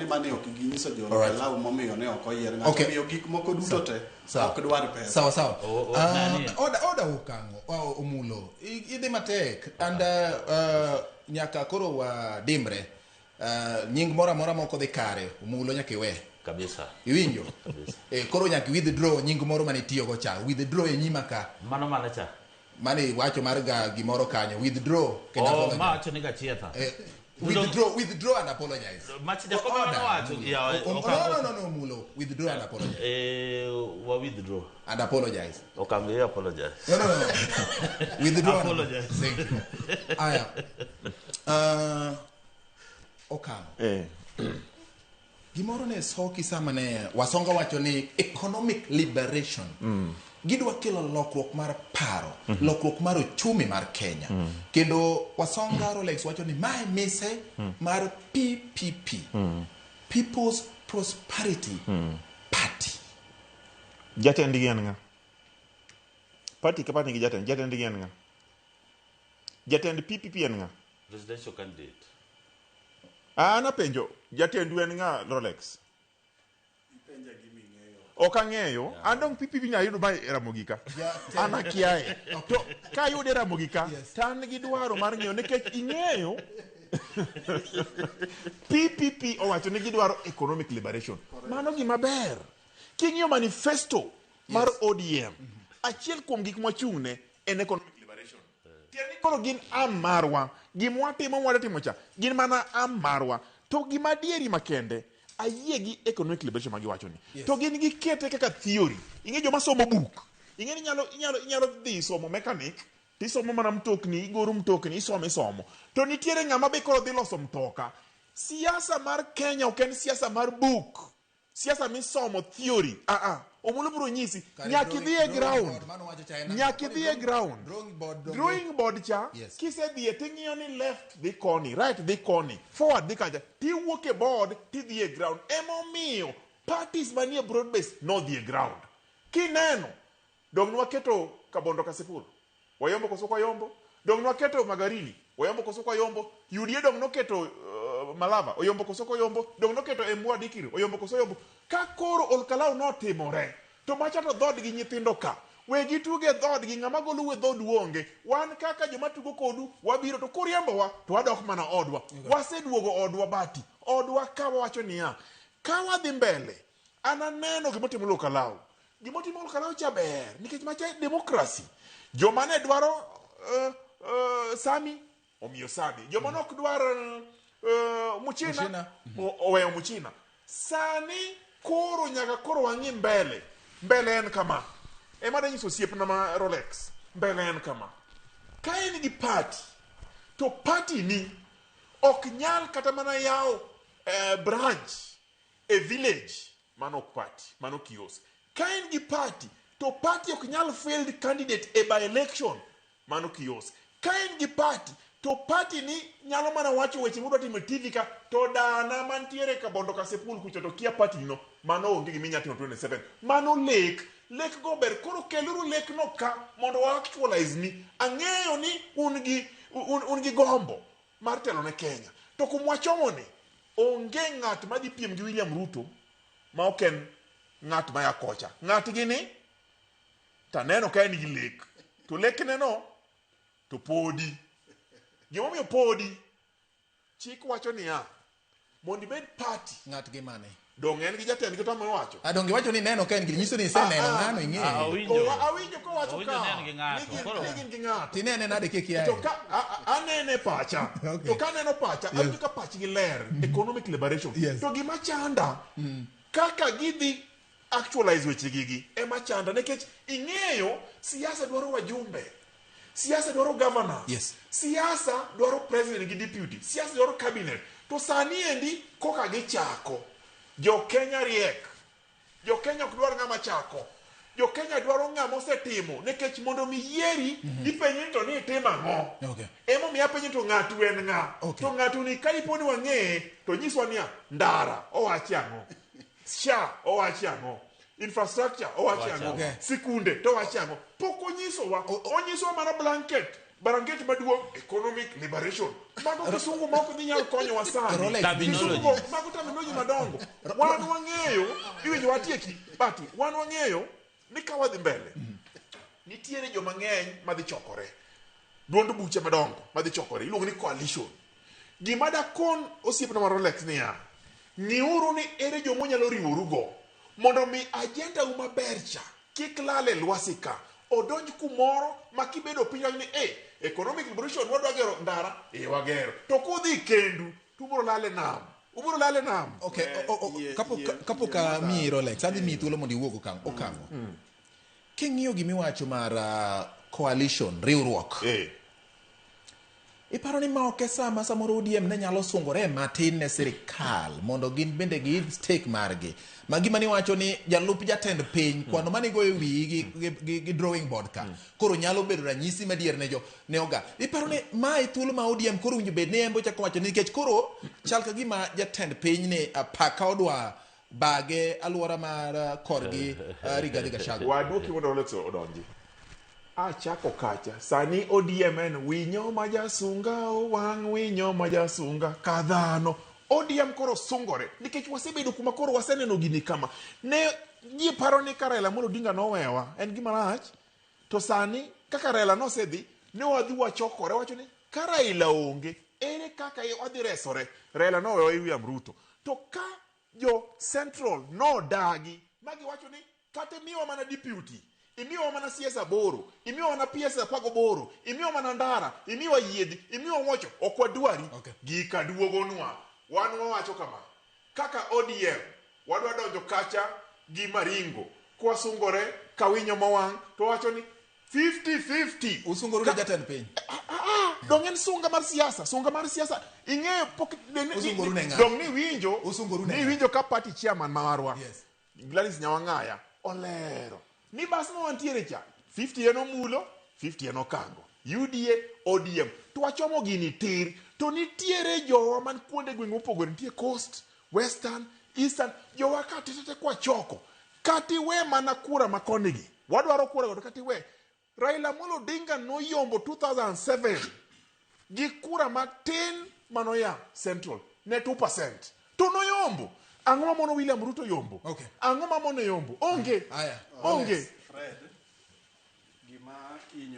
Mane ok ginyiso jo Alright. Olkalau momiyo ne ok oyier ng'ato. Okay. Omiyo gik moko duto te Sawa. ok dwar pesa. Sawa sawa. O- o- Ah, nani? oda oda okang'o oh, omulo idhi matek and nyaka koro wadimbre nying moro amora mok odhi kare omulo nyaka iwe Kabisa. iwinjo Kabisa. eh, koro nyaka withdraw nying moro mane itiyogo cha withdraw e nyima ka Mano mane cha? mane iwacho mar ga gimoro kanyo withdraw kendo Oh, apologize. ma wacho ni Gachietha. Eh, withdraw withdraw and apologize Mach Jacob Order. ema nowacho, ya, No, no, no, no, Mulo. Withdraw and apologize. Eh, wa withdraw. And apologize. Okang' i apologize. No, no, no. no. Withdraw. and Apologize. Thank you. Aya. Okang'. Eh. Gimoro ne soki sama ne Wasonga wacho ni economic liberation. Gidwa kelo lokruok mar paro, lokruok mar uchumi mar Kenya. Kendo Wasonga Rolex wacho ni mae mise mar PPP. People's Prosperity Party. Jatendgi en ng'a? Party ka party nigi jatend, jatendgi en ng'a? Jatend PPP en ng'a? Presidential candidate. An apenjo, jatendu en ng'a Rolex? Ok ang'eyo, an dong PPP nya yudo ma e Ramogi ka. An akiaye. To ka ayude Ramogi ka, to an gi dwaro mar ng'eyo nikech ing'eyo PPP owacho ni gidwaro economic liberation. Mano gima ber. King'iyo manifesto mar ODM, achiel kuom gik mwachung'ne en economic liberation. Tiende ni koro gin arm marwa. Gima watimo mwadwa timo cha, gin mana arm marwa. To gima adieri makende, ayie gi economic liberation ma giwacho ni. To gin gikete kaka theory. Ing'e joma somo buk. Ing'e ni inyalo, inyalo, inyalo dhi somo mechanic, tisomo mana mtokni, igoro mtokni, isomo isomo. To nitiere ng'ama be koro dhi loso mtoka. Siasa mar Kenya ok en siasa mar buk. Siasa misomo theory. Ah ah. Omolo biro nyisi. Kare Nyaka idhi e drawing ground. board, mano wacho cha en ang'o? Nyaka idhi e ground. Drawing board, drawing Drawing board cha, Yes. kisedhiye ting'iyo ni left dhi koni, right dhi koni, forward dhi kacha, tiwuok e board tidhi e ground. Emomiyo parties manie broad base nodhi e ground. Kineno, dong nwaketo Kabondo Kasipul, wayombo koso ok wayombo? Dong nwaketo Magarini, wayombo koso ok wayombo? UDA dong noketo Malava, oyombo koso ok oyombo? Dong noketo Emua Dikir, oyombo koso oyombo? Ka koro Olkalau notimore, to macha to dhood gi nyithindo ka, we gitug e dhoodgi, ng'ama golou e dhoodu onge. Wan kaka joma tugo kodu, wabiro to kuriembowa to wadok mana odwa. Waseduogo odwa Bati, odwa ka wawacho niya, ka wadhi mbele, an aneno gima otimo Olkalau. Gima otimo Olkalau cha ber, nikech macha democracy. Joma ne dwaro Sami, omiyo Sami. Joma ne ok dwar Muchina, Muchina. oweyo Muchina. Sani koro nyaka koro wang'i mbele. Mbele en kama. Ema danyiso osiepna ma Rolex. Mbele en kama. Ka in gi party, to party ni ok nyal kata mana yawo branch e village, mano ok party, mano kiosk. Ka in gi party, to party ok nyal field candidate e by election, mano kiosk. Ka in gi party, to party ni nyalo mana wacho weche mudwa timo e TV ka, to dana mantiere Kabondo Kasipul kucho to kia party no, mano onge gima inyalo timo 27. Mano lek. Lek go ber. Koro keluru lek no ka mondo wa actualize ni. Ang'eyo ni un gi gombo mar telo ne Kenya. To kumwa chomo ni, onge ng'at madhi piem gi William Ruto ma ok en ng'at ma ya kocha. Ng'at gi ni, taneno ka en gi lek. To lekne no, to podi. Gimomiyo podi, chik wacho niya, mondo ibed party. Ng'at gi mane? Dong' en gi jatend gi tamo wacho. Adong' iwacho ni neno ka en gi nyiso ni iseneno ng'ano ing'eyo. Awinjo. Awinjo kowacho Awinjo ka. ni en gi ng'ato. Ni Koro- gin gi ng'ato. Tinene nade kikiaye? To ka anene pacha. Okay. To ka aneno pacha, awinjo ka pachgi ler. Economic liberation. Yes. To gima chanda, kaka gidhi actualize weche gigi, ema chanda. Nikech ing'eyo, siasa dwaro wajumbe. Siasa dwaro governors. Yes. Siasa dwaro president gi deputy. Siasa dwaro cabinet. To sani endi koka gichako. Jo Kenya riek. Jo Kenya ok dwar ng'ama chako. Jo Kenya dwaro ng'ama osetimo. Nikech mondo mi yieri, ipenji ni to ni itimo ang'o. Okay. Emomiyo apenji to ng'atu en ng'a. Okay. To ng'atu ni ka dipo ni wang'eye, to nyiswa niya, ndara owachi ang'o. SHA owachi ang'o. Infrastructure owachi ang'o. Okay. Sikunde to owachi ang'o. Pok onyisowa. Onyisowa mana blanket. Barangeti maduong' economic liberation. Mago kisungu ma ok dhi nyal konyowa sani. Rolex. Terminology. Kisungu go, mago terminology madongo. Wan wang'eyo, iwinjo watieki, but wan wang'eyo ni ka wadhi mbele, nitiere joma ng'eny madhi chokore. Duond buche madongo madhi chokore, iluongo ni coalition. Gima dakon osiepna ma Rolex niya, ng'iuru ni ere joma unyalo riworugo mondo mi agenda u maber cha kik lal e lwasi ka odonj kumoro ma kibedo piny wacho ni eh, economic liberation wadwa gero ndara e wagero to kudhi kendu to ubiro lal e nam ubiro lal e nam Okay, Yie- kapok yie amiyi Rolex, adhi miyi thuolo mondo iwuog okang'o. King'iyo gimiwacho mar coalition, riwruok. eh. Iparo ni ma ok e sama samoro ODM ne nyalo sungore matin ne sirikal mondo gin bende giid stake margi. Ma gima niwacho ni jalup jatend piny kwano mane goyo wiyi gi drawing board ka. Koro nyalo bedo ranyisi madier ne jo ne oga. Iparo ni mae thuolo ma ODM koro winjo bed ni en bochako wacho nikech koro chal ka gima jatend piny ni apaka odwa bage alwora mar korgi Rigathi Gachagua. Waduoki mondo Rolex odonji. Achako kacha sani ODM en winyo ma jasunga owang' winyo ma jasunga ka dhano ODM koro sungore nikech wasebedo kuma koro waseneno gini kama ne ji paro ni ka Raila Amolo Odinga nowewa en gima rach to sani kaka Raila nosedhi ne wadhi wachokore wacho ni ka Raila onge ere kaka wadhi resore Raila nowewa William Ruto to ka jo Central nodagi magiwacho ni kata imiwa mana deputy imiwa mana CS 8 imiwa mana PS 18 imiwa mana ndara imiwa yiedhi imiwa wocho ok wadwari. Okay. Gika duogonwa wan wawacho kama kaka ODM wadwa donjo kacha gi Maringo kwasungore ka winyo mowang' to wacho ni 50-50. Usungoru ne jatend piny. Dong en sunga mar siasa, sunga mar siasa ing'eyo pok Usungoru ne ng'a? dong ni winjo Usungoru ne ni ng'a? winjo ka party chairman marwa. Yes. Gladys Nyawang'aya olero ni bas ma wantiere cha 50 en omulo 50 en okango UDA ODM to wachomo gini tir to nitiere jowa man kuonde gwenge mopogore nitie coast western eastern jowa ka tetete kwachoko kati we mana kura ma koni gi wadwaro kura go to kati we Raila Amolo Odinga noyombo 2007 gi kura matin manoya Central ne 2% to noyombo. Ang'o mamono William Ruto yombo? Okay. Ang'o mamono yombo? Onge. Aya. Onge. Fred, gima inyo